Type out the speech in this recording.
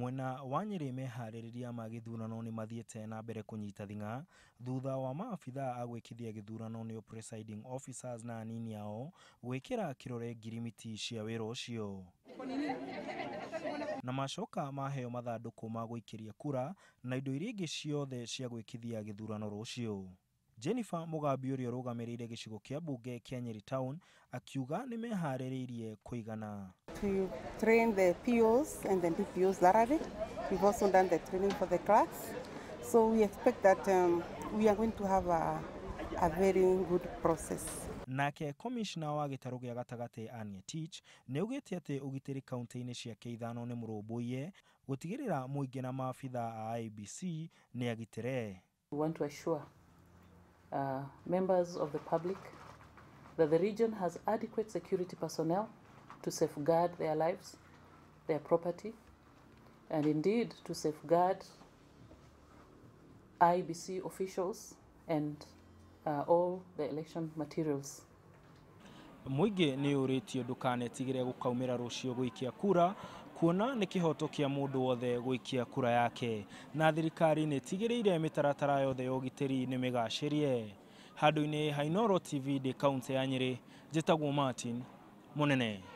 Mwena wa Nyĩrĩ meharĩrĩria ma gĩthurano nĩ mathiĩte na mbere kũnyita thing'a thutha wa maabithaa a gwĩkithia gĩthurano nĩo presiding officers na anini ao gwĩkĩra kĩrore ngirimiti cia wĩra ũcio. Na macoka maheo mathandũkũ ma gũikĩria kura na indo iria ingĩ ciothe cia gwĩkithia gĩthurano rũciũ. Jennifer Mũgambi ũrĩa ũrũgamĩrĩire gĩcigo kĩa mbunge kĩa Nyeri Town akiuga nĩ meharĩrĩirie kũigana. To train the POs and the DPOs thoroughly. We've also done the training for the clerks. So we expect that we are going to have a very good process. Nake komishna wa gĩtarũ gĩa gatagatĩ Anne Tich nĩ augĩte atĩ ũgitĩri kaunti-inĩ ciake ithano nĩ mũrũmbũiye gũtigĩrĩra mũingĩ na maabithaa a IEBC nĩ agitĩre. We want to assure members of the public that the region has adequate security personnel to safeguard their lives, their property, and indeed to safeguard IEBC officials and all the election materials. Mũingĩ nĩ ũrĩtio ndũkanetigĩre gũkaumĩra rũciũ gũikia kura kuona nĩ kĩhoto kĩa mũndũ wothe gũikia kura yake na thirikari nĩ ĩtigĩrĩire mĩtaratara yothe ya ũgitĩri nĩ mĩgacĩrie. Handũ-inĩ ha Inooro TV ndĩ kaunti ya Nyĩrĩ, njĩtagwo Martin Mũnene.